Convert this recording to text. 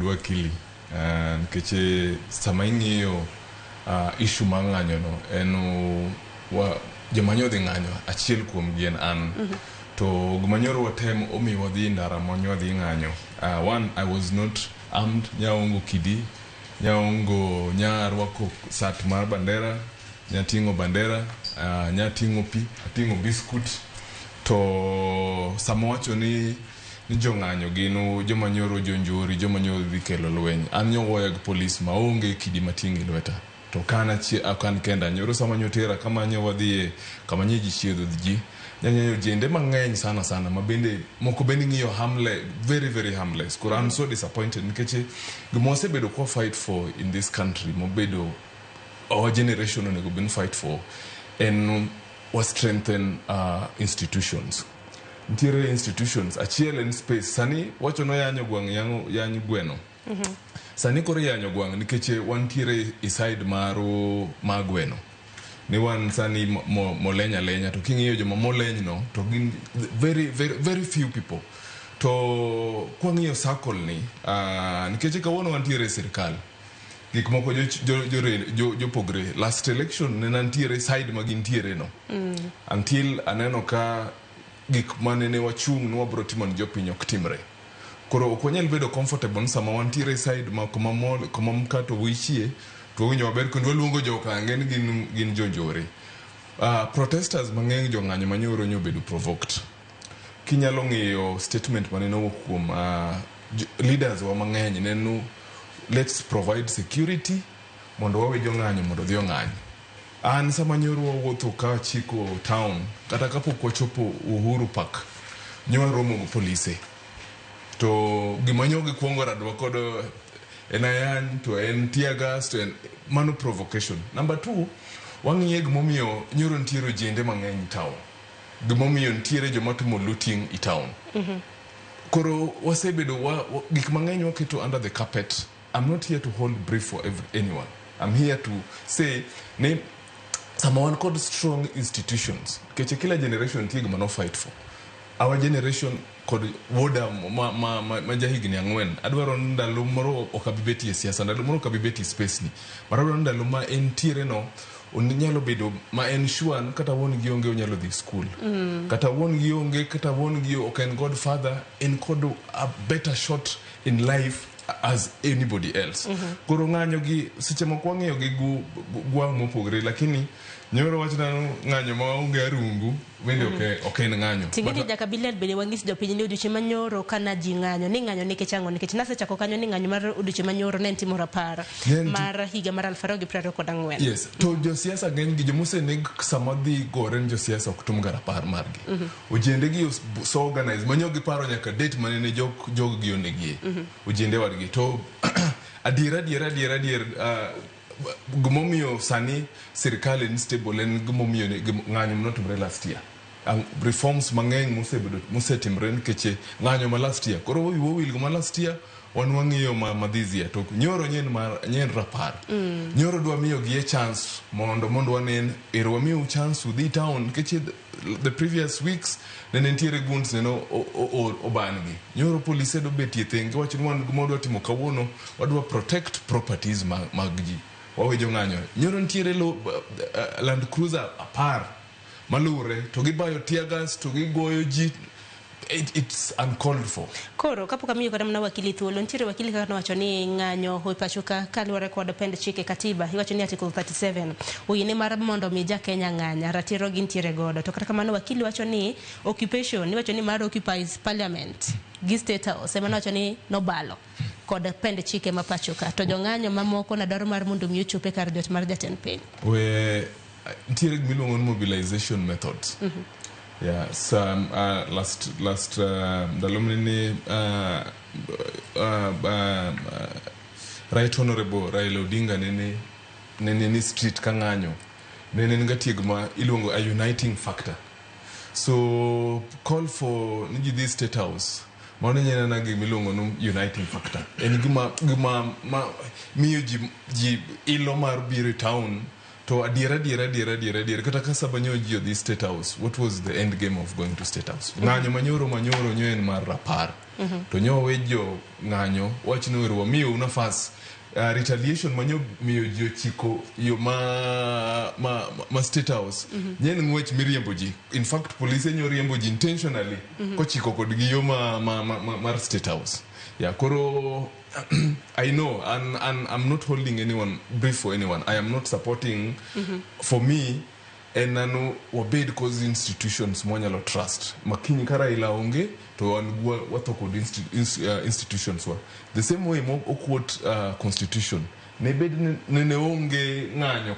Wakili, nikech sama ing'iyo issue mar ng'anyo no en wa, joma nyo dhi ng'anyo achiel kuom gi en an. To gima nyoro watem omiyo wadhi e ndara ma nyo wadhi ng'anyo. One, I was not armed, nyaongo kidi, nyaongo nyarwako sat mar bandera, nyating'o bandera, nyating'o pi, ating'o biskut. To sama wacho ni jong'anyo gin joma nyoro jonjori, joma nyoro dhi kelo lweny. An nyogoya gi polis maonge kidi mating'o e lweta. To ok an achiel, ok an kenda. Nyoro sama nyotera kama nyo wadhiye, kama nye ji chiedho ji. Nyaneno ojende mang'eny sana sana ma bende moko bende ng'iyo harmless, very very harmless. Koro I'm so disappointed nikech gima wasebedo kwa fight for in this country mobedo our generation onego bed ni fight for en wa strengthen institutions. Nitiere institutions achiel en space sani wacho no yanyo gwang' yanyo, yanyo gweno. Sani koro iyanyo gwang' nikech wantiere e side mar mar gweno. Ni wan sani moleny alenya to king'iyo joma moleny no to gin very very very few people. To kwang'iyo circle ni nikech kawuono wantiere e sirikal gik moko jopogre. Last election ne nantiere side ma gintiere no. Until aneno ka gik mane ne wachung' ni wabro timo ne jopiny ok timre. Koro ok wanyal bedo comfortable ni sama wantiere side ma kuma mol kuma mkate owichie to wawinjo maber kendo waluongo jokange ni gin jonjore. Protesters mang'eny jong'anyo manyoro nyobedo provoked. Kinyalo ng'iyo statement mane nowuok kuom leaders wa mang'eny ne nu let's provide security mondo wawe jong'anyo mondo odhi ong'any. An sama nyoro wawuotho ka chiko town kata kapok wachopo Uhuru Park nyo waromo gi polise. To gima nyo gikwongo radwa kod en ayany to en tear gas to en mano provocation. Number two, wang'iye gimomiyo nyoro nitiere ojende mang'eny e town. Gimomiyo nitiere joma timo looting e town. Koro wasebedo wa, gik mang'eny waketo under the carpet. I'm not here to hold brief for anyone. I'm here to say ni sama wan kod strong institutions nikech kila generation nitie gima no fight for. Our generation kod wuoda ma jahigni 4 adwaro ni ndalo moro ok abi betie e siasa, ndalo moro ok abi betie e space ni. But adwaro ni ndalo ma entiere no onyalo bedo ma en sure ni kata wuon gi onge onyalo dhi school. Kata wuon gi onge, kata wuon gi ok en godfather, en kod a better shot in life as anybody else. Koro ng'anyo gi seche moko wang'iyo gi gwang' mopogre lakini nyoro wachna ni ng'anyo ma onge arungu bende ok en ng'anyo. Ting'eni But- nyaka biliard bende wang'is jopiny ni odiochieng' manyoro kana ji ng'anyo ni ng'anyo nikech ang'o nikech nasechako kanyo ni ng'anyo mar odiochieng' manyoro ne en timo rapar Ne en mar higa mar 2024. Yes, to josiasa ng'eny gi jomoseneg sama dhi gore ni josiasa ok tum ga rapar margi. Ojende gi so organize manyo giparo nyaka date mane ne jog jog gi onegie. Ojende wadgi to adier adier adier adier gimomiyo sani sirikal en stable en gimomiyo ng'anyo manotimore last year. Reforms mang'eny mosebedo mosetimore nikech ng'anyo ma last year. Koro wiwa owil go ma last year wan wang'iyo ma this year to nyoro nyen mar nyen rapar. Nyoro dwa miyo gi e chance mondo wanen ero wamiyo chance udhi town nikech the previous weeks nene nitiere goons nene oban gi. Nyoro polise dobetie thenge wacho ni wan gima wadwa timo kawuono wadwa protect properties mag ji. Wawe jong'anyo. Nyoro nitiere Land Cruiser 10 maluwre to gibayo tear gas to gigoyo ji. It's uncalled for. Koro kapok amiyo kata mana wakili thuolo, nitiere wakili kaka nowacho ni ng'anyo e pacho ka kaluwore kod pend chike katiba, iwacho ni article 37 oyiene mar mondo mi ja Kenya ng'any, ratiro gintiere godo. To kata kamano wakili wacho ni occupation, iwacho ni mar occupies parliament gi state house ema nowacho ni nobalo kod pend chike ma pacho ka. To jong'anyo mamoko na dwaro mar mondo mi ochope kar jot mar jatend piny. We nitiere gima iluongo ni mobilization methods. Yeah, so, last ndalo mane Right Honorable Raila Odinga nene ni street ka ng'anyo nene en ga tieg ma iluongo a uniting factor. So call for ni ji dhi State House mano nyalo na gima iluongo ni uniting factor. En gima ma miyo ji ilo mar biro e town. To adier adier adier adier adier, kata ka saba nyo ji odhi State House, what was the end game of going to State House? Ng'anyo manyoro manyoro nyo en mar rapar. To nyo we jo ng'anyo wach ni wer wamiyou nafas. Retaliation manyo miyo ji ochiko yo ma State House nye en ng'wech miriembo ji. In fact, polise nyo riembo ji intentionally kochiko kodgi yo ma mar State House. Yeah, koro I know and I'm not holding anyone brief for anyone. I am not supporting. For me en nano wabed cause institutions mwanyalo trust makiny ka Raila onge to wan watho kod institutions wa the same way mo okwot constitution ne bed ni nene onge ng'anyo.